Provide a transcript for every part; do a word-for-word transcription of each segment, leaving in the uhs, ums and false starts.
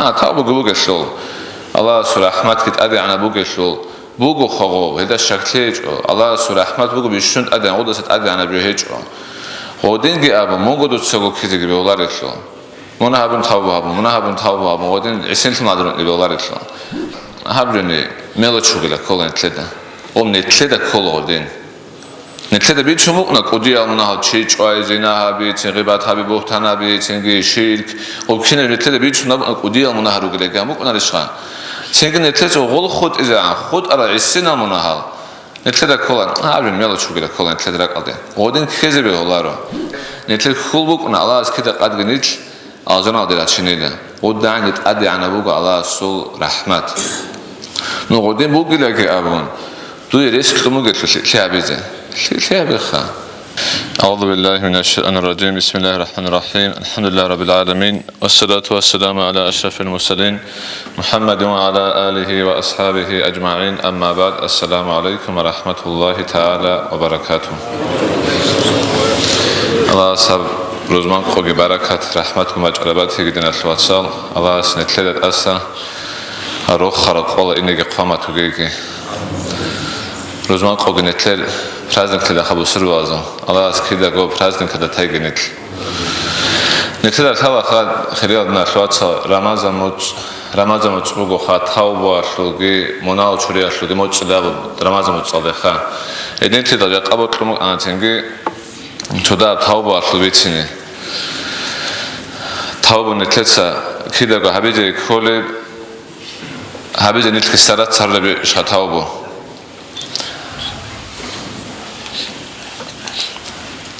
А, тавбуги бугелъул, Аллагьасул рахӀматги тӀадегӀанаб бугелъул, буго хъого, гьелда щаклъи гьечӀо, Аллагьасул рахӀмат буго бищун тӀадегӀан, гъудаса тӀадегӀанаб жо гьечӀо. Гъодинги абун, мунго дуцаго ккезеги бегьуларелъул. Мунагь гьабун тавба гьабун, мунагь гьабун тавба гьабун, гъодин гӀисинлъун гьадурун бегьуларелъул. Гьаб жони мелочь бугила ккола нилъеда. Гъоб нилъеда ккола гъодин. Нилъеда бицун букӀуна кӀудиял мунагьал: чи чӀвай, зина гьаби, цин гъибат гьаби, бугьтан гьаби, цинги ширк. Гъоб кинаб нилъеда бицун букӀуна кӀудиял мунагьал ругилан, гьан букӀунарищха? Цинги нилъеца гъол хутӀизегӀан хутӀарал гӀисинал мунагьал. Нилъеда ккола, гьаб жо мелочь бугила ккола нилъеда ракӀалде. Гъодин ккезе бегьуларо. Нилъер хьул букӀуна Аллагьас кида къадги нилъ алжаналде рачинила. ГъудагӀанги тӀадегӀанаб буго Аллагьасул рахӀмат. Ну, гъодин бугилаги абун, дуе рес кьун бугелъул лъикӀлъи гьабизе. ЛъикӀлъи гьабиха. أعوذ بالله من الشيطان الرجيم. بسم الله الرحمن الرحيم. الحمد لله رب العالمين. والصلاة والسلام على أشرف المرسلين محمد وعلى آله وأصحابه أجمعين. أما بعد. السلام عليكم ورحمة الله تعالى وبركاته. Аллагьас гьаб рузман къоги баракат, рахӀматгун бачӀараб батиги, диналъул вацал. Аллагьас нилъеда тӀаса рохараб къола инеги хъван батугеги. Рузман къоги нилъер праздниклъида хабусурбазул. Аллагьас кидаго праздникада тайги нилъ. Нилъеда лъалаха, хириял диналъул вацал, Рамазан муцӀ, Рамазан муцӀ бугоха, тавбуялъулги, мунагьал чуриялъулги муцӀилаб Рамазан муцӀалдеха. Гьединлъидал жакъа бокьун букӀана цинги цодаб тавбуялъул бицине. Тавбу нилъеца кидаго гьабизе кколеб, гьабизе нилъги сарат саррабищха тавбу?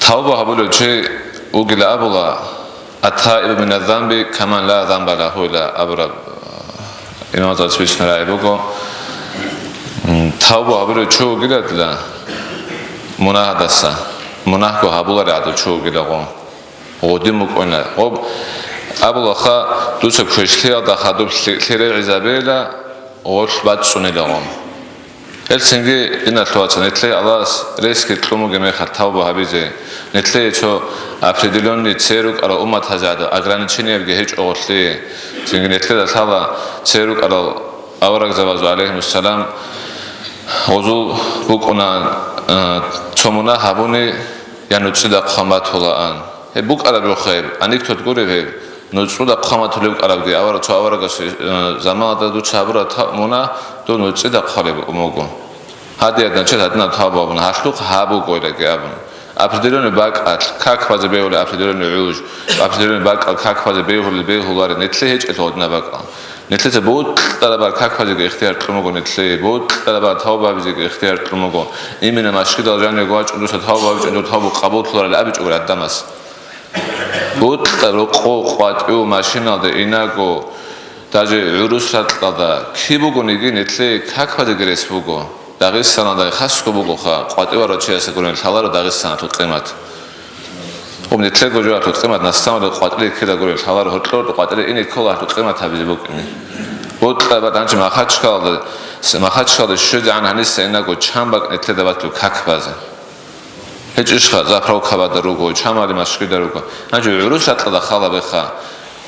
Тавба гьабулев чи вугила абула, «Ат-таибу мина-з-занби каман ла занба лагьу», ила абураб, э, имамзабаз бицунеб рагӀи буго. М, тавба гьабулев чи вугила дила мунагьадаса, мунагьго гьабуларев гӀадав чи вугилаго. Гъодин букӀуна. Гъоб абулаха, дуца квешлъиялда хадуб лъи-, лъи регӀизабейила, гъолъ бацӀцӀунилаго. Гьелцинги, диналъул вацал, нилъее Аллагьас ресги кьун бугеб мехалъ тавба гьабизе, нилъее цо определённый цере рукӀарал умматазе гӀадаб ограничениябги гьечӀо гъолъие. Цинги нилъеда лъала цере рукӀарал аварагзабазул, гӀалайгьимуссалам, гъозул букӀуна, э, цо мунагь гьабуни, я нуцӀида хъван батулаан. Гьеб букӀараб рохъ гьеб, анекдот гуреб гьеб, нуцӀуда хъван батулеб букӀарабги, авараг, цо аварагас, э, заманалда дуца гьабураб та-, мунагь дун нуцӀида хъвалеб буго. Гьадият начал гьадинаб тавба абун, гьалъухъ гьаб бугойлаги абун. Определённый бакӀалъ как базе бегьулеб, определённый гӀуж, определённый бакӀалъ как базе бегьулел бегьуларе, нилъее гьечӀелъул гьадинаб бакӀал. Нилъеца бутӀараб бакӀалъ как базеги ихтияр кьун буго нилъее, бутӀараб бакӀалъ тавба гьабизеги ихтияр кьун буго. Имина машгидал жанивго вачӀун дуца тавба гьабичӀун, дур тавба къабуллъуларел абичӀого гӀадамас. БутӀа, рокъо, къватӀив, машиналда инаго, даже гӀурус ракьалда киб бугониги, нилъее как базеги рес буго. Дагъистаналда хасго бугоха, къватӀиварав чиясда гурел лъаларо Дагъистаналъул къимат. Гъоб нилъего жо гьалъул къимат, настаналда къватӀире ккела гурел лъаларо, гьоркьор къватӀире ине ккола гьалъул къимат гьабизе букӀине. БутӀа, бат, гьанже Махачкалалда, с-, Махачкалалда щвезегӀан гьаниса инаго чан бакӀ нилъеда батулеб как базе. ГьечӀищха, заправкабада руго, чамали машгида руго. Гьанже гӀурус ракьалда хал гьабеха.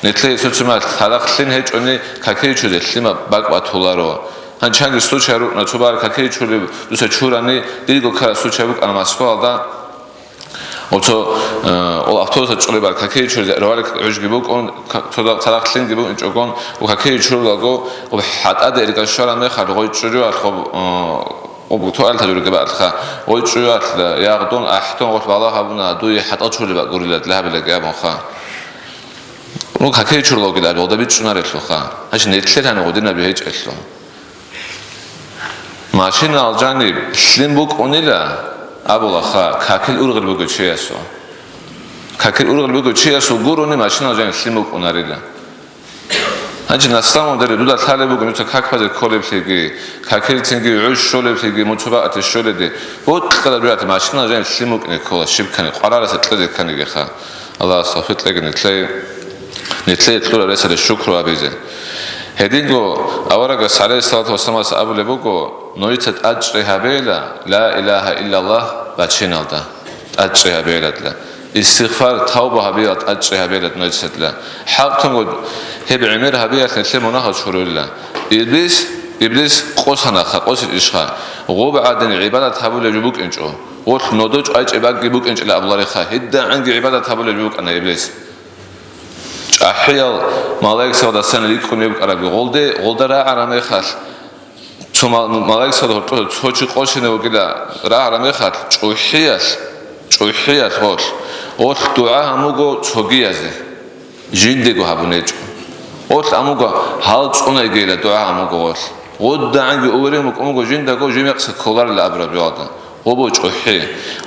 Нилъее цо-цо мехалъ цадахъ лъим гьечӀони, какие чуризе лъимаб бакӀ батуларо. Гьанже чанги случай рукӀуна, цо бакӀ какие чурилеб дуца чурани, дирго ккараб случай букӀана Москваялда. Оцо, э, ол автобусалъ чӀолеб бакӀ какие чуризе рвали гӀужги букӀун, ка-, цо да-, цадахъ лъимги букӀинчӀогон, ва какие чурилаго, ва хӀатӀаде ирга щвараб мехалъ гъой чӀужуялъ гъоб, э, Гъоб туалеталъур ругеб бакӀалъха, гъой чӀужуялъ ягъдун, ахӀдун гъолъ балагь гьабуна, дуе хӀатӀал чурилеб бакӀ гурила дила гьабилаги абунха. Ну, какие чурилавги абе, гъода бичӀчӀунарелъулха. Гьанже нилъер гьаниб гъодинаби гьечӀелъул. Машинал жаниб лъим букӀунила абулаха, какил ургъел бугев чиясул. Какил ургъел бугев чиясул гурони машинал жаниб лъим букӀунарила. Гьанже наслан дери дуда лъалеб буго, нуца как базе кколеблъиги, какилцинги гӀуж щолеблъиги, муцу бакӀалде щоледе, бутӀараб жугьутӀи машина жаниб лъим букӀине ккола, щиб ккани, къварараса кьезе кканигиха. Аллагьас тавфикъ кьеги нилъее, нилъее кьураб ресалде шукру гьабизе. Гьединго аварагас, гӀалайгьиссалату вассаламас, абулеб буго: «Нужеца тӀадчӀи гьабейила ла илагьа иллаллагь бачиналда». ТӀадчӀи гьабейила дила. Истигъфар, тавба гьабиялъ тӀадчӀи гьабила нужецадла. ХӀакълъунго гьеб гӀемер гьабиялъ нилъер мунагьал чурулила. Иблис, Иблис къосанаха, къосин ишха. Гъоб гӀадин гӀибадат гьабулеб жо букӀинчӀо. Гъолъ нодо чӀвайчӀеб бакӀги букӀинчӀила абулареха. ГьедигӀанги гӀибадат гьабулеб жо букӀана Иблис. ЧӀахӀиял малаикзабаздасан рикӀкӀунеб букӀарабги гъолде, гъолда рагӀараб мехалъ, цо ма-, малаикзабазда гьоркьоса цо чи къосине вугила рагӀараб мехалъ, чӀухӀиялъ, чӀухӀиялъ гъолъ, гъолъ дугӀа гьамуго цогиязе, жиндего гьабун гьечӀо. Гъолъ гьамуго гьал цӀунайгейила дугӀа гьамуго гъолъ. ГъодагӀанги уверен букӀун буго жиндаго жимекъса кколарила абураб жоялда. Гъоб чӀухӀи.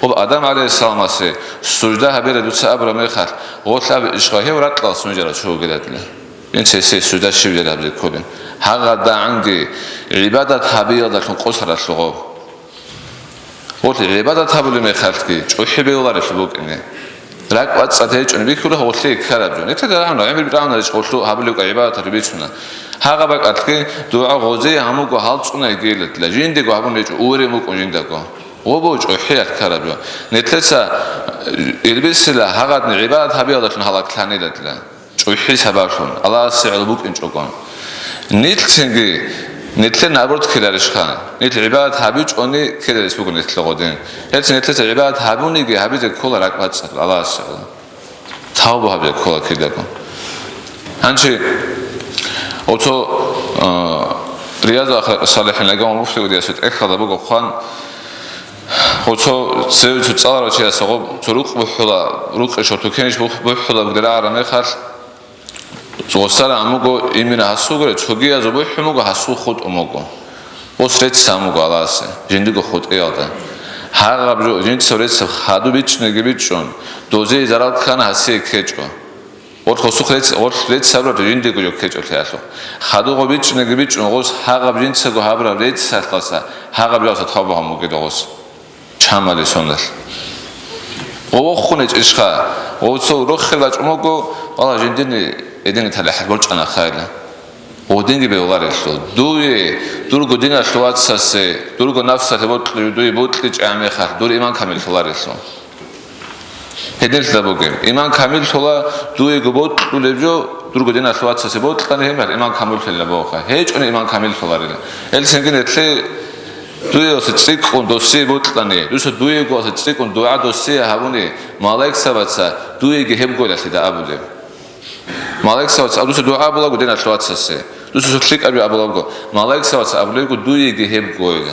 Гъоб Адам гӀалайгьиссаламасе сужда гьабила дуца абураб мехалъ, гъолъ абе ишгъа гьев ракьалъ сунжарав чи вугилатила. Инца гьесие сужда щиб жал гьабизе кколин. ГьагъадагӀанги гӀибадат гьабиялдалъун къосаралъугъав. Гъолъ гӀибадат гьабулеб мехалъги чӀухӀи бегьуларелъул букӀине. РакӀ бацӀцӀад гьечӀони бихьула гъолъие ккараб жо. Нилъеда рагӀуна, гӀемер рагӀуна речӀ гъолъу гьабулеб букӀа гӀибадаталъ бицуна. Гьагъаб бакӀалъги дугӀа гъозие гьамуго гьал цӀунай гейилатила, жиндего гьабун гьечӀо, уверен букӀун жиндаго. Гъобо чӀухӀиялъ ккараб жо. Нилъеца, э, ирбисила гьагъадни гӀибадат гьабиялдалъун гьалаклъанилатила. ЧӀухӀи сабаблъун, Аллагьасе гӀоло букӀинчӀого. Нилъцинги, нилъер наоборот ккеларищха? Нилъ гӀибадат гьабичӀони ккеларис буго нилъ гъодин. Гьелъин нилъеца гӀибадат гьабуниги гьабизе ккола ракӀ бацӀцӀад Аллагьасе гӀоло. Тавба гьабизе ккола кидаго. Гьанчи оцо, а, Риязу ахлакъи салихӀин лагьун муфти удиясе тӀехьалда буго хъван, Гъо цо цеве цо цӀаларав чияс гъо цо рукъ бухӀула, рукъе шо тукенищ бух-, бухӀула бугерагӀара мехалъ, гъосара амуго имина гьасулгуре цогиязу бухӀун буго, гьасул хутӀун буго. Гъос рецц амуго Аллагьасе, жиндиго хутӀиялда. Гьагъаб жо, жинцав реццаб хаду бичӀчӀинеги бичӀчӀун, дозее зарал ккана гьасие ккечӀо. Гъоркь гъосухъ рецц-, гъоркь рецц гьабураб жиндиго жо ккечӀолъиялъул. Хадуго бичӀчӀунеги бичӀчӀун гъос гьагъаб жинцаго гьабураб реццалъаса гьагъаб жаласа тавба гьабун бугила гъос. Чамали соналъ. Гъо вохун гьечӀищха, гъо цо рохел бачӀун буго, вала жиндирни эдинги талихӀал борчӀана хайла. Гъодинги бегьуларелъул. Дуе, дурго диналъул вацасе, дурго нафсалъе бокьи-, дуе бокьичӀа мехалъ, дур иман камиллъуларелъул. Гьединлъидал бугеб. Иман камиллъула дуего бокьулеб жо, дурго диналъул вацасе бокьани гьебмехалъ иман камиллъила бугоха. ГьечӀони иман камиллъуларила. Гьелсинги нилъе дуе васе цӀикӀкӀун досие бокьани, дуца дуего васе цӀикӀкӀун дугӀа досие гьабуни, малаикзабаца дуеги гьеб гойилалъида абулеб. Малаикзабаца дуца дугӀа абулаго диналъул вацасе, дуца цо лъикӀаб жо абулаго, малаикзабаца абулебго дуеги гьеб гойила.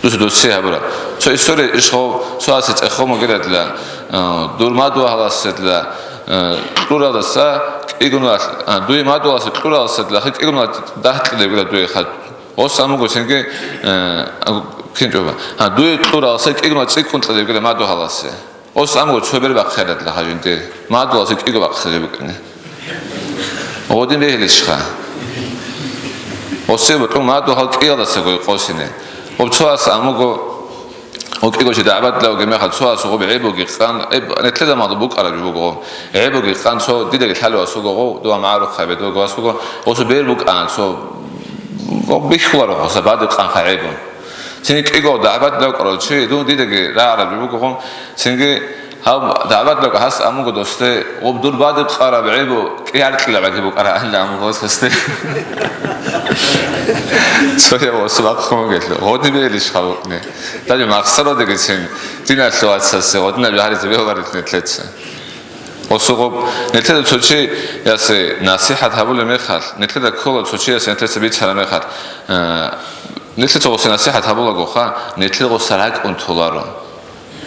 Дуца досие гьабураб. Цо история ишгъов, цо асе цӀехол могирадла, а, дур мадугьаласедла, а, кьуралдаса кӀигуналъ, а, дуе мадугьаласе кьуралдасадлахъе кӀигуналъ дагь кьелеб гура дуе хад. Гъос амуго сенги, а, кинчӀоба. А, дуе кьуралдаса кӀигуналъ цӀикӀкӀун кьелеб гура мадугьаласе. Гъос амуго цо бер бахъирадла хажинде. Мадугьаласе кӀиго бахъизе букӀине. Гъодин бегьилищха? Гъосе бутӀун мадугьал кӀиялдаса гой къосине. Гъоб цоас амуго, гъо кӀиго чи дагӀбатла вугеб мехалъ цоас гъоб гӀебуги къан, гӀеб-, нетлъезаб мадуб букӀараб жо буго гъо. ГӀебуги къан цо дидаги лъалевас вуго гъо, дова магӀарух хабе дова гъос вуго, гъосу бер букӀана цо, гъо бихьуларо гъоса бадиб къанха гӀебун. Цинги кӀиго дагӀбатла вукӀарав чи, дун дидаги рагӀараб жо буго гъо. Цинги Гьаб дагӀбат бакӀ гьас амуго досде, гъуб дур бадиб къараб гӀебу кӀияркьилаб гӀаги букӀара гьанна амуго гьасде. Цоя ва сулахъ хъумагелъу, гъодин бегьилищ халукъни. Даже махсарадагицин, диналъул вацасе, гъодинаб жагьлизе бегьуларелъи нилъеца. Осугъуб, нилъеда цо чи ясе насихӀат гьабулеб мехалъ, нилъеда ккола цо чиясе нилъеца бицараб мехалъ, э, нилъеца гъосе насихӀат гьабулагоха, нилъер гъоса ракӀун толаро.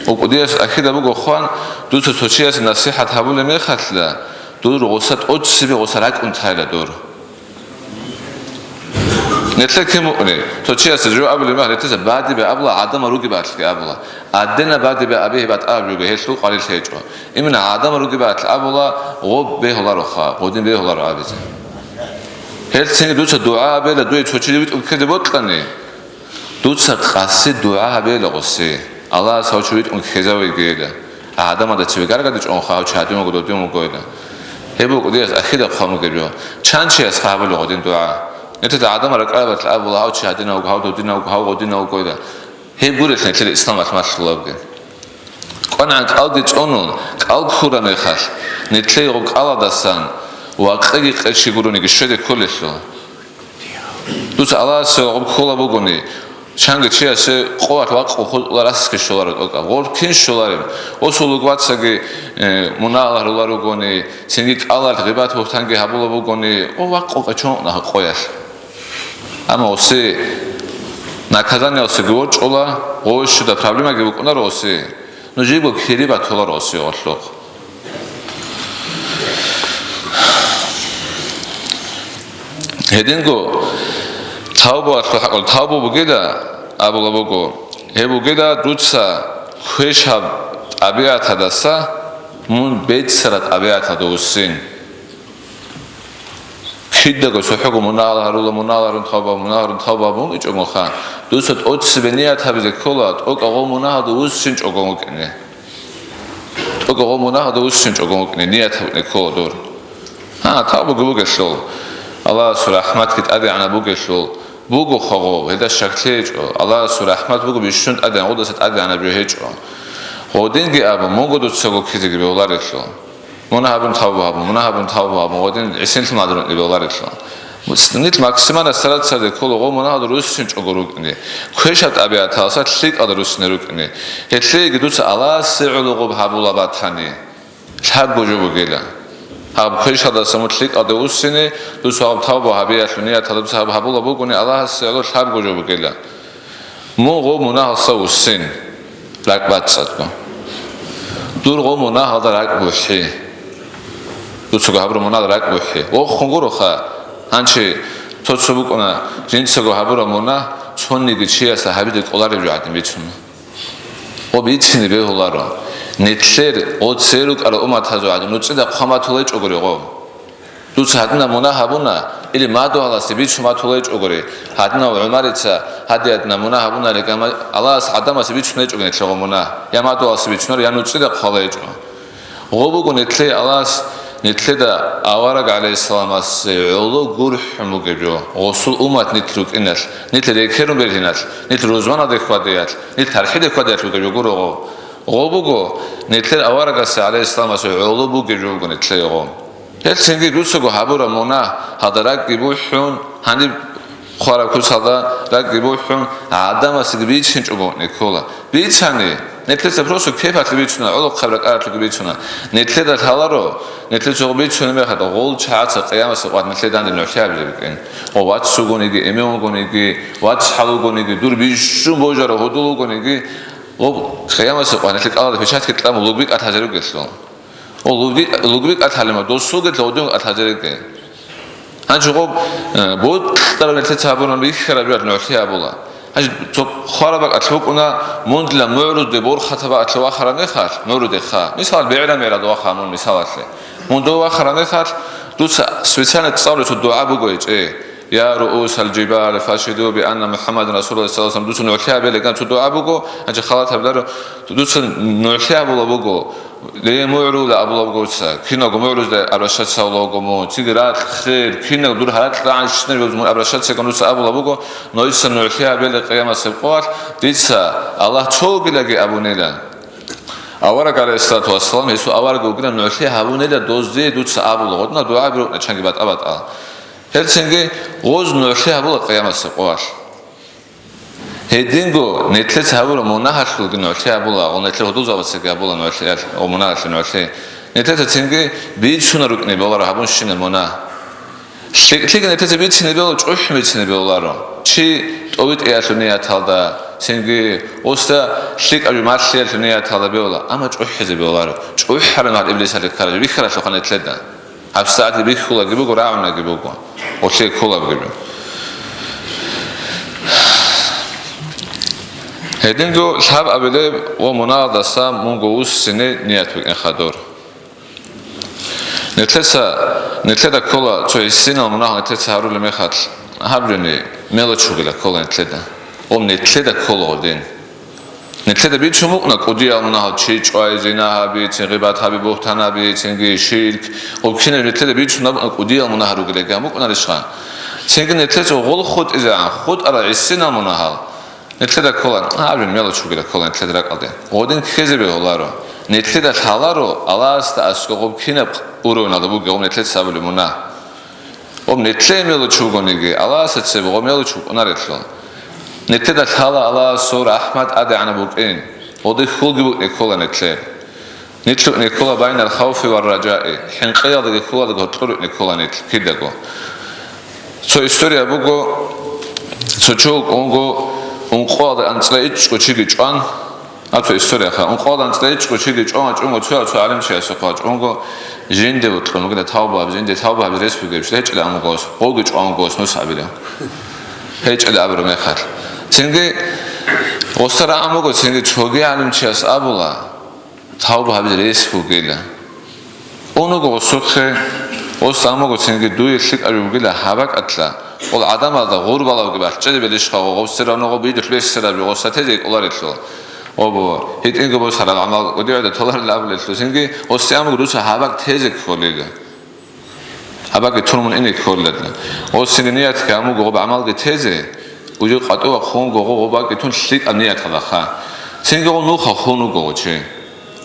УкӀудияс ахида буго хъван, дуца цо чиясе насихӀат гьабулеб мехалъ, дур гъоса тӀоцебе гъоса ракӀун тайла дур. Нилъер кин мукӀни, цо чиясе жо абулеб мехалъ, нилъеца бадибе абула, гӀадамал ругеб бакӀалъги абула. Гьадинаб бадибе абихьи батӀа аб жуго, гьелъул къварилъи гьечӀо. Имина гӀадамал ругеб бакӀалъ абула, гъоб бегьулароха, гъодин бегьуларо абизе. Гьелцинги дуца дугӀа абела, дуе цо чи витӀун ккезе бокьани, Дуца къаси дугӀа гьабейила гъосе, Аллагьас гьав чи витӀун ккезавейгейила, гӀадамалда цеве гаргадичӀонха гьав чи гьадин вуго, додин вугойила. Гьеб букӀудияс ахида хъван бугеб жо. Чан чиясха гьабула гъодин дугӀа? Нилъеда гӀадамал ракӀалабалъ абула, гьав чи гьадинав вуго, гьав додинав вуго, гьав гъодинав вугойила. Гьеб гурелъ нилъер исламалъ малъулабги. КӀванагӀан кӀалги цӀунун, кӀал ккураб мехалъ, нилъее гъоб кӀаладасан вакъиги къечги гурониги щвезе кколелъул. Дуца Аллагьасе гъоб ккола бугони, чанги чиясе къоялъ вакъу хутӀула расги щоларо тӀокӀаб. Гъор кин щолареб? Осулуг вацаги, э, мунагьал гьарулар ругони, цинги кӀалалъ гъибат-бугьтанги гьабула бугони, о, вакъу къечон къоялъ. Амма осе наказаниялсеги ворчӀула, гъове щуда проблемаги букӀунаро осе. Нужего кири батуларо осе гъолъухъ. Гьединго тавбаялъул хӀакъалъулъ тавба бугила абула буго, гьеб бугила дуца квешаб тӀабигӀаталдаса мун беццараб тӀабигӀаталда вуссин. Кидаго цохӀого мунагьал гьарула, мунагьал гьарун тавба, мунагьал гьарун тавба абун вукӀичӀогоха, дуца тӀоцебе ният гьабизе ккола, тӀокӀаб гъо мунагьалда вуссинчӀого вукӀине. ТӀокӀаб гъо мунагьалда вуссинчӀого вукӀине, ният гьабине ккола дур. Гьа, тавбаги бугелъул, Аллагьасул рахӀматги тӀадегӀанаб бугелъул, буго хъагъо, гьелда щаклъи гьечӀо, Аллагьасул рахӀмат буго бищун тӀадегӀан, гъудаса тӀадегӀанаб жо гьечӀо. Гъодинги абун, мунго дуцаго ккезеги бегьуларелъул. Мунагь гьабун тавба гьабун, мунагь гьабун тавба гьабун, гъодин гӀисинлъун гьадурун бегьуларелъул. Нилъ максимально стараться гьазе ккола гъо мунагьал руссинчӀого рукӀине, квешаб тӀабигӀаталдаса лъикӀал руссине рукӀине. Гьелъеги дуца Аллагьасе гӀоло гъоб гьабула батани, лъабго жо бугила. Гьаб квешалдаса мун лъикӀалде вуссине, дуца гьаб тавба гьабиялъул нияталда дуца гьаб гьабула бугони, Аллагьасе гӀоло лъабго жо бугила. Мун гъо мунагьалдаса вуссин, ракӀ бацӀцӀадго. Дур гъо мунагьалда ракӀ бухӀи. Дуцаго гьабура мунагьал ракӀ бухӀи. Вохун гуроха, гьанчи цо-цо букӀуна, жинцаго гьабура мунагь цониги чиясда гьабизе кӀолареб жо гӀадин бицуна. Гъо бицине бегьуларо. Нилъер гъо церукӀарал умматазул гӀадин, нуцӀида хъван батулайчӀогури гъо. Дуца гьадинаб мунагь гьабуна, или мадугьаласе бицун батулайчӀогури, гьадинав ГӀумарица гьадинаб мунагь гьабуна, рекӀама Аллагьас гӀадамасе бицунайчӀогин нилъего мунагь, я мадугьаласе бицунар, я нуцӀида хъвалайчӀо. Гъо буго нилъее Аллагьас нилъеда авараг гӀалайгьиссаламасе гӀоло гурхӀун бугеб жо, гъосул уммат нилъ рукӀиналъ, нилъ рекерун бергьиналъ, нилъ рузманалде хьвадиялъ, нилъ тархӀиде хьвадиялъ бугеб жо гуро гъо. Гъо буго, нилъер аварагасе гӀалайгьиссаламасе гӀоло бугеб жо буго нилъее гъо. Гьелцинги дуцаго гьабураб мунагь гьалда ракӀги бухӀун, гьаниб хъвараб куцалда ракӀги бухӀун, гӀадамасеги бицинчӀого никола. Бицани, нилъеца просто кепалъе бицуна, гӀолохъаб ракӀалъеги бицуна. Нилъеда лъаларо, нилъеца гъо бицунеб мехалда, гъол чагӀаца къиямасеб къват нилъеда данде нугӀлъи гьабизе букӀин. Гъо вац вугониги, эмен вугониги, вацгӀал вугониги, дур бищун божарав гьудул вугониги, гъо къиямасеб къват нилъер кӀалалда печатьги кьамун лугби кӀалъазе ругелъул. О, лугби, лугби кӀалъалема, досулги лъодун кӀалъазериги. Гьанже гъоб, э, бутӀараб нилъеца гьабураб бихьараб жо нугӀлъи гьабула. Гьанже цо хвараб бакӀалъ букӀуна, мун дила мугӀрузде борхатаб бакӀалъе вахараб мехалъ, мугӀрузде хха. Мисал, бегӀераб мегӀералда ваха мун, мисалалъе. Мун дов вахараб мехалъ, дуца специально цӀалулеб цо дугӀа буго гьечӀеб. Я руусал жибал, фашгьиду би анна МухӀаммадан расулуллагь саллаллагьу гӀалайгьи ва саллам, дуца нугӀлъи гьабилеган цо дугӀа буго, гьанже халат гьабиларо, дуца нугӀлъи гьабула буго, ле мугӀрула абула буго дуца, киналго мугӀрузда обращаться гьавула буго мун, цинги ракь, хер, кинал дур гьаракь рагӀанщинаб мун обращаться гьавун дуца абула буго, но дица нугӀлъи гьабилеб къиямасеб къоялъ, дица Аллагь цо вугилаги абунила. Авараг, гӀалайгьиссалату вассалам, гьесул авараг вугилан нугӀлъи гьабунила дозде дуца абула, гъодна дугӀа бирукӀна чанги батӀа-батӀа. Гьелцинги гъоз нугӀлъи гьабула къиямасеб къоялъ. Гьединго нилъеца гьабураб мунагьалъулги нугӀлъи гьабула, ва нилъер гьудулзабацаги гьабула нугӀлъи, ва мунагьалъе нугӀлъи. Нилъеца цинги бицунар рукӀине бегьуларо гьабунщинаб мунагь. ЛъикӀлъиги нилъеца бицине бегьула, чӀухӀун бицине бегьуларо. Чи тӀовитӀиялъул нияталда, цинги гъосда лъикӀаб жо малъиялъул нияталда бегьула, амма чӀухӀизе бегьуларо. ЧӀухӀараб мехалъ иблисалъе ккараб жо бихьаралъухъа нилъеда. ГьабсагӀатги бихьулаги буго, рагӀунаги буго, гъолъие кколабги буго. Гьединго лъабабилеб ва мунагьалдаса мунго вуссине ният букӀин хадур. Нилъеца, нилъеда ккола цо гьисинал мунагь нилъеца гьарулеб мехалъ, гьаб жони мелочь бугила ккола нилъеда. Ва нилъеда ккола гъодин. Нилъеда бицун букӀуна кӀудиял мунагьал: чи чӀвай, зина гьаби, цин гъибат гьаби, бугьтан гьаби, цинги ширк. Гъоб кинаб нилъеда бицун букӀуна кӀудиял мунагь ругилан букӀунарищха? Цинги нилъеца гъол хутӀизегӀан хутӀарал гӀисинал мунагьал нилъеда ккола, гьаб жо мелочь бугила ккола нилъеда ракӀалде. Гъодин ккезе бегьуларо. Нилъеда лъаларо Аллагьасда аскӀоб кинаб уровеналда бугеб гъоб нилъеца абулеб мунагь. Гъоб нилъее мелочи бугониги, Аллагьасда цебе гъоб мелочи букӀунарелъул. Нилъеда лъала Аллагьасул рахӀмат тӀадегӀанаб букӀин, гъоде хьулги букӀине ккола нилъер. Нилъ рукӀине ккола байнал хавфи ва ражаи, хӀинкъиялдаги хьулалдаги гьоркьор рукӀине ккола нилъ кидаго. Цо история буго, цо чи вукӀун вуго, ункъоялда анцӀила ичӀго чиги чӀван, а цо историяха, ункъоялда анцӀила ичӀго чиги чӀван вачӀун вуго, цояв цо гӀалимчиясухъ вачӀун вуго, жинде вукьун вугила тавба гьаб, жинде тавба гьаб рес бугеб, гьечӀила амугос, гъовги чӀван вугос нус абилев. ГьечӀила абураб мехалъ. Цинги гъоса рагӀун вуго, цинги цоги гӀалимчияс абула, тавба гьабизе рес бугила. Унуго гъосухъе, гъос амуго цинги дуе лъикӀаб бугила гьаб бакӀалъа, къол гӀадамалда гъурбалавги бахчеде белищха гъо, гъосде равно гъо бидулъ бессараб гъоса тезе кӀоларелъул. Обо, гьитӀинго босарал гӀамал кӀудиуда толарил абулелъул, цинги гъосде амуго дуца гьаб бакӀ тезе кколила. Абаги тун мун ине кколелъул. Гъосинги ниятги гьамуго гъоб гӀамалги тезе, уйо къватӀивахъ хунго гъо гъоб бакӀги тун лъикӀаб нияталаха. Цинги гъо нуха хун вуго гъо чи.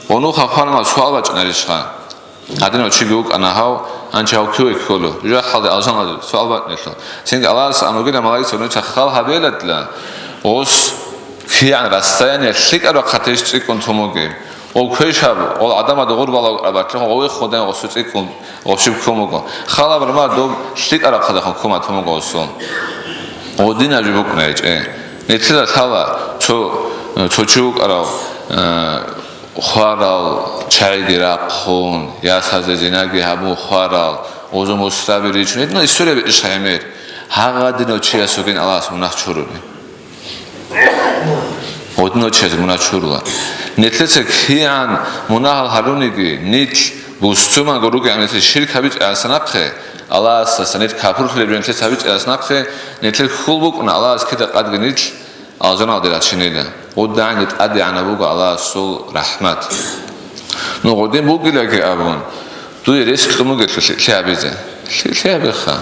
Гъо нуха хванама суал бачӀунарищха? Гьадинав чиги вукӀана гьав, гьанчи гьав киве кколев? Жахалде алжаналде суал бачӀунелъул. Цинги Аллагьас амругила малаикца гъо нуца хал гьабелатла, гъос кигӀан расстояние лъикӀаб рахъатищ цӀикӀкӀун тун бугеб. Гъов квешаб, гъол гӀадамазда гъурбала абатлъун, гъове худен гъосу цӀикӀкӀун гъов щиб ккун буго. Халаб рма доб лъикӀараб хъадахъун ккун батун буго гъосул. Гъодинаб жо букӀуна гьечӀе. Нилъеда лъала цо, цо чи вукӀарав, э, хварал, чайги рахъун, ясазе зинаги гьабун хварал, гъозу мусраби ричун. Гьединал история бечӀищха гӀемер. Гьагъадинав чиясулгин Аллагьас мунагь чуруби. Гъодинав чияс мунагь чурула. Нилъеца кигӀан мунагьал гьаруниги, нилъ бусурманго ругеан нилъе ширк гьабичӀеб гьасанахъе, Аллагьасдаса нилъ капурлъулеб жо нилъеца гьабичӀеб гьасанахъе, нилъер хьул букӀуна Аллагьас кида къадги нилъ алжаналде рачинила. ГъудагӀинги тӀадегӀанаб буго Аллагьасул рахӀмат. Ну, гъодин бугилаги абун, дуе рес кьун бугелъул лъикӀлъи гьабизе. ЛъикӀлъи гьабиха.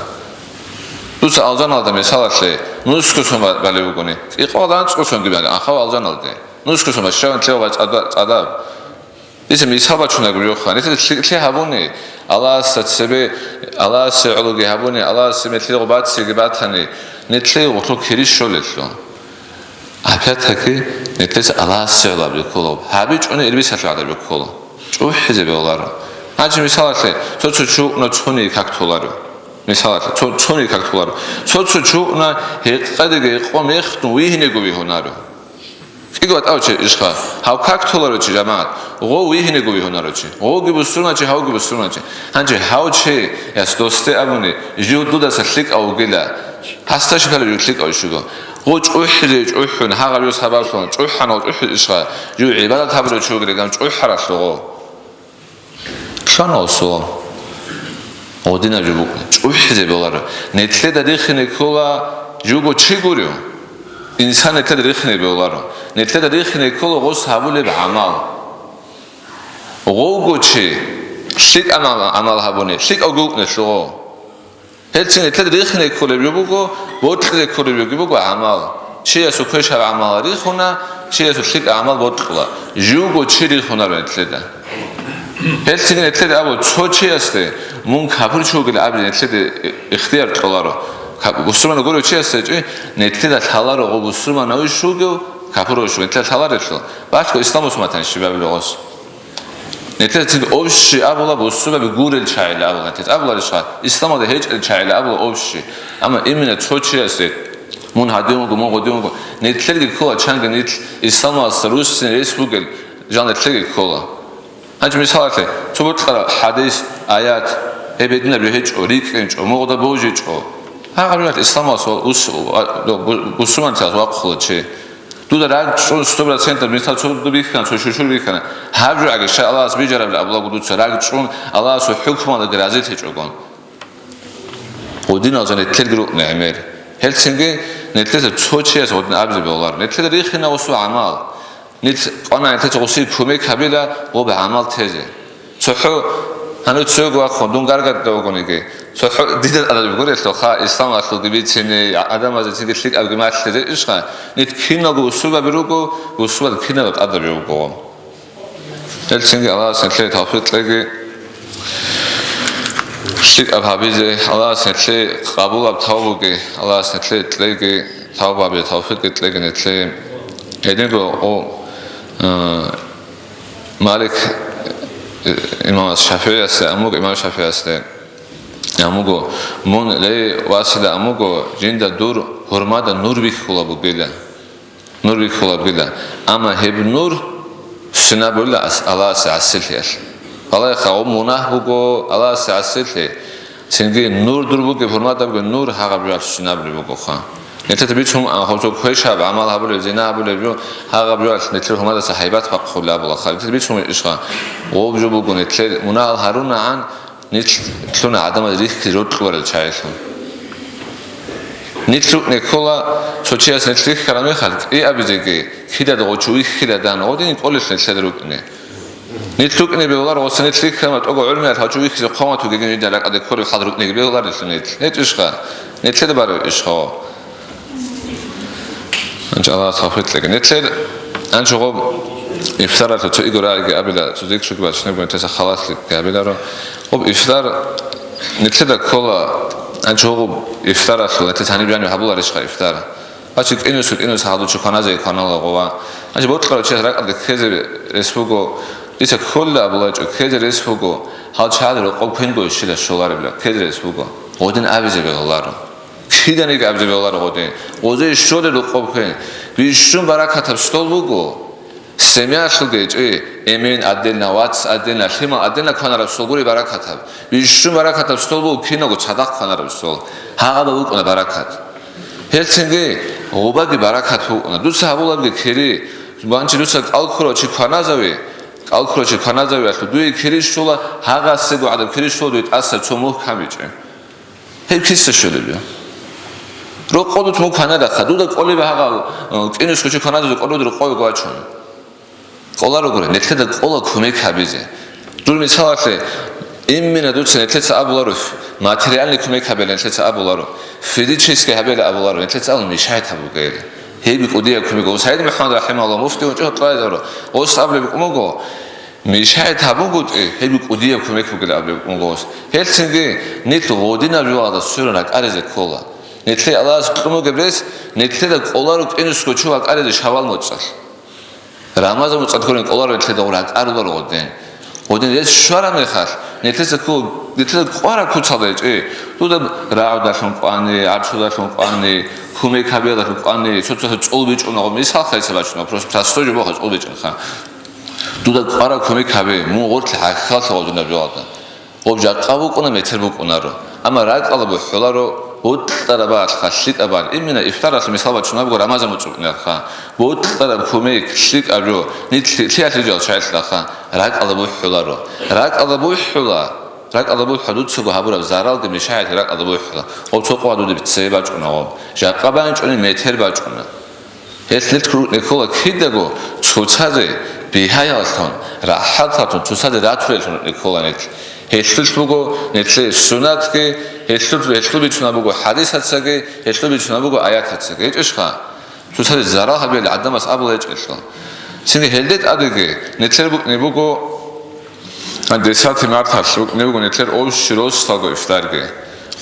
Дуца алжаналда мисалалъе нусго сон ба-, балев вугони, кӀикъоялда анцӀго сонги бали, ахав алжаналде. Нусго сон ба, щаван лъев ва цӀада-, цӀадаб. Дица мисал бачунаг рухъа. Нилъеда лъикӀлъи гьабуни, Аллагьасда цебе, Аллагьасе гӀологи гьабуни, Аллагьасе мелъи гъубацеги батани, нилъее гъулъул кири щолелъул. Опять-таки, нилъеца Аллагьасе гӀолаб реккола. ГьабичӀони ирбисалъул гӀадаб реккола. ЧӀухӀизе бегьуларо. Гьанже мисалалъе, цо-цо чуна цони как толаро. Мисалалъе, цо-, цони как толаро. Цо-цо чуна гьекъадеги гьекъо мехтун вигьинего вигьунаро. КӀиго ватӀав чи ишха, гьав как толаро чи, жамагӀат, гъов вигьинего вигьунаро чи. Гъовги бусурман чи, гьавги бусурман чи. Гьанже гьав чи, яс досде абуни, жив дудаса лъикӀав вугила. Гьасда щибали жив лъикӀав щуго. Гъо чӀухӀизе чӀухӀун, гьагъаб жо сабаблъун, чӀухӀанав чӀухӀиз ишха, жив гӀибадат гьабурав чи вугилан чӀухӀаралъугъо. Лъана осула. Гъодинаб жо букӀун. ЧӀухӀизе бегьуларо. Нилъеда рихине ккола жуго чи гурев. Инсан нилъеда рихине бегьуларо. Нилъеда рихине ккола гъос гьабулеб гӀамал. Гъовго чи лъикӀ гӀамал, гӀамал гьабуни, лъикӀавги вукӀуна гъо. Гьелцин нилъеда рихине кколеб жо буго, бокьизе кколеб жоги буго гӀамал. Чиясул квешаб гӀамал рихуна, чиясул лъикӀаб гӀамал бокьула. Жуго чи рихунаро нилъеда. Гьелцин нилъеда абу цо чиясде, мун капур чи вугилан абизе нилъеда ихтияр кьоларо. Кап-, бусурман гурев чиясда чи, нилъеда лъаларо гъо бусурманав щугев, капурав щугев, нилъеда лъаларелъул. Бачго исламус матан щибабилогъос. Нилъеца цинги общий абула, бусурбаби гурел чагӀила абула. Нилъеца абуларищха, исламалда гьечӀел чагӀила абула общий. Амма именно цо чиясе, мун гьадин вуго, мун гъодин вуго, нилъерги ккола чанги нилъ исламалдаса руссин рес бугел жал нилъерги ккола. Гьанже мисалалъе, цо бокьараб хӀадис, аят, гьеб гьединаб жо гьечӀо, рикӀкӀинчӀо, мугъда божичӀо. Гьагъаб жо исламалдаса ус-, бусурманлъиялъ вахъула чи. Дуда рагчӀун сто процентов мисал цо дуда бихьана, цо шушур бихьана. Гьаб жо аги щай Аллагьас бижарабли абулаго дуца рагчӀун Аллагьасул хӀукмалдаги разилъичӀогон. Гъудинал жан нилъерги рукӀуна гӀемер. Гьелцинги нилъеца цо чияс гъудин абизе бегьуларо. Нилъеда рихина гъусул гӀамал. Нилъ къвана нилъеца гъусие кумек гьабила гъоб гӀамал тезе. ЦохӀо, гьанив цого вахъун, дун гаргадда вугониги, цохӀо дида тӀадаб гурелъул, ха, исламалъулги бицине, гӀадамазе цинги лъикӀабги малъизе ишха, нилъ киналго бусурбаби руго, бусурбаби киналго тӀадаб жо буго. Гьелцинги Аллагьас нилъее тавфикъ кьеги, лъикӀаб гьабизе, Аллагьас нилъее къабулаб тавбуги, Аллагьас нилъее кьеги, тавба гьабизе тавфикъги кьеги нилъее. Гьединго, о, э, Малик, э, имамас ШафигӀиясде, амуго имам ШафигӀиясде, амуго, мун, ле, васила, амуго, жинда дур гьурмада нур бихьула бугила. Нур бихьулабгила, амма гьеб нур синабулла ас-, Аллагьасе гӀасилъиялъ. Балагьеха, гъоб мунагь буго Аллагьасе гӀасилъи, цинги нур дур бугеб, гьурмадабги нур гьагъаб жоялъ синабулеб бугоха. Нилъеда бицун, а, гьобцо квешаб гӀамал гьабулеб, зина гьабулеб жо, гьагъаб жоялъ нилъер гьурмадаса гьайбат бахъулеб абулаха. Нилъеда бицун ишха, гъоб жо буго, нилъер мунагьал гьарунагӀан, нилъ-, лъуна гӀадамаз рихьизе рокьуларел чагӀилъун. Нилъ рукӀине ккола, цо чияс нилъ рихьараб мехалъ, кӀиабизеги, кидада гъочо вихьиладан, гъодин кӀолелъ нилъеда рукӀине. Нилъ рукӀине бегьуларо, гъоса нилъ рихьараб тӀого гӀурмиялъ гьачӀо вихьизе хъван ватугегин жинда ракӀаде кколеб хал рукӀинеги бегьуларелъул нилъ. ГьечӀищха? Нилъеда бараб ишха. Анча Аллагьас тавфикъ кьеги. Нилъер анча гъоб ифтаралъур цо игорайги абила, цо зикрги бачнаб гьунтеса халаслъиги абиларо. Гъоб ифтар нилъеда ккола, анча гъоб ифтаралъур нилъеца гьаниб жаниб гьабуларищха ифтар? Бачи кӀинусу, кӀинусу гьалучи кваназе кванала гъова. Анча бокьарав чияс ракӀалде ккезе рес буго, дица кколла абулачӀо, ккезе рес буго, гьал чагӀазе рокъоб квенго щила щоларебла, ккезе рес буго. Гъодин абизе бегьуларо. Киданиги абизе бегьуларо гъодин. Гъозе щолел рукъоб квен. Бищун баракатаб стол буго. Семьялъулги гьечӀо, эмен отдельно, вац отдельно, лъимал отдельно кванараб стол гури баракатаб. Бищун баракатаб стол буго, киналго цадахъ кванараб стол. Гьагъаба букӀуна баракат. Гьелцинги гъубаги баракат букӀуна. Дуца гьабулабги кири, банчи дуца кӀал ккурав чи кваназави, кӀал ккурав чи кваназавиялъул дуе кири щола, гьагъасего гӀадаб кири щола дуе тӀаса цо мухь камичӀеб. Гьеб киса щолеб? Рокъоб дуца мухь кванарахъа, дуда кӀолеб гьагъав, э, кӀинусго чи кваназавизе кӀолеб рокъовего вачун. Кьоларогури, нилъеда кӀола кумек гьабизе. Дур мисалалъе, именно дуца нилъеца абуларо, материальный кумек гьабила нилъеца абуларо, физический гьабила абуларо, нилъеца абула мешайт гьабугейли. Гьеб кӀудияб кумек. Ва Сайид МухӀаммад рахӀимагьуллагь муфти гьунчӀо гьоркьа гьезаро, ос абулеб букӀун буго, мешайт гьабунгутӀи, гьеб кӀудияб кумек бугила абулеб букӀун буго ос. Гьелцинги нилъ гъодинаб жоялда сверун ракӀаризе ккола. Нилъее Аллагьас кьун бугеб рес, нилъеда кӀоларо кӀинусго чи вакӀаризе шавал моцӀалъ. Рамазан моцӀалъ гурин кӀоларо нилъеда гъур ракӀаруларо гъодин. Гъодин рес щвараб мехалъ, нилъеца кку-, нилъеда кӀвараб куцалда гьечӀо. Дуда рагӀудалъун кӀвани, гӀарцудалъун кӀвани, кумек гьабиялдалъун кӀвани, цо-цо цӀул бичӀчӀуна, мисал хъайса бачуна, просто простой жо буго цӀул бичӀчӀинха. Дуда кӀвараб кумек гьабе, мун гъорлъ гӀахьаллъа гъодинаб жоялда. Гъоб жакъа букӀуна, метер букӀунаро. Амма ракӀалда бухӀуларо, бутӀараб алъха лъикӀаб ал. Именно ифтаралъе мисал бачунаб буго Рамазан муцӀ букӀиналъха. БутӀараб кумек лъикӀаб жо, нилъ-, лъиялъ жал чагӀилъаха, ракӀалда бухӀуларо. РакӀалда бухӀула, ракӀалда бухӀа дуцаго гьабураб заралги мешайги ракӀалда бухӀула. Гъоб цо къвадуде биццее бачӀуна гъоб. Жакъа бачӀуни метер бачӀуна. Гьелъ нилъ рукӀине ккола кидаго цоцазе бигьаяллъун, рахӀатлъун, цоцазе ратулеллъун рукӀине ккола нилъ. Гьелъулъ буго нилъее суннатги, гьелъулъ, гьелъул бицунаб буго хӀадисацаги, гьелъул бицунаб буго аятацаги. ГьечӀищха? Цоцазе зарал гьабиялъ гӀадамас абула гьечӀелъул. Цинги гьелде тӀадеги нилъер букӀине буго Десятый марталъ рукӀине буго нилъер общий росалго ифтарги.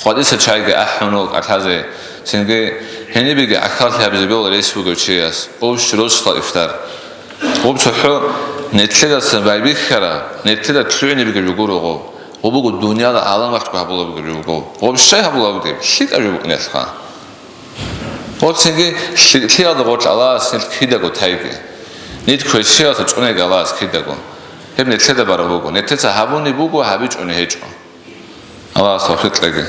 Хъвадиса чайги ахӀун вукӀа лъазе, цинги гьенибеги гӀахьаллъи гьабизе бегьула рес бугев чияс, общий росал ифтар. Гъоб цохӀо нилъедасан байбихьараб, нилъеда лъугӀине бугеб жо гуро гъоб. Гъоб буго дунияла гӀаламалъго гьабула бугеб жо гъоб. Гъоб щай гьабула бугеб? ЛъикӀаб жо букӀиналъха. Гъоб цинги лъи-, лъиялда гъоркь Аллагьас нилъ кидаго тайги. Нилъ квешлъиялъа цӀунеги Аллагьас кидаго. Гьеб нилъеда бараб буго. Нилъеца гьабуни буго, гьабичӀони гьечӀо. Аллагьас тавфикъ кьеги.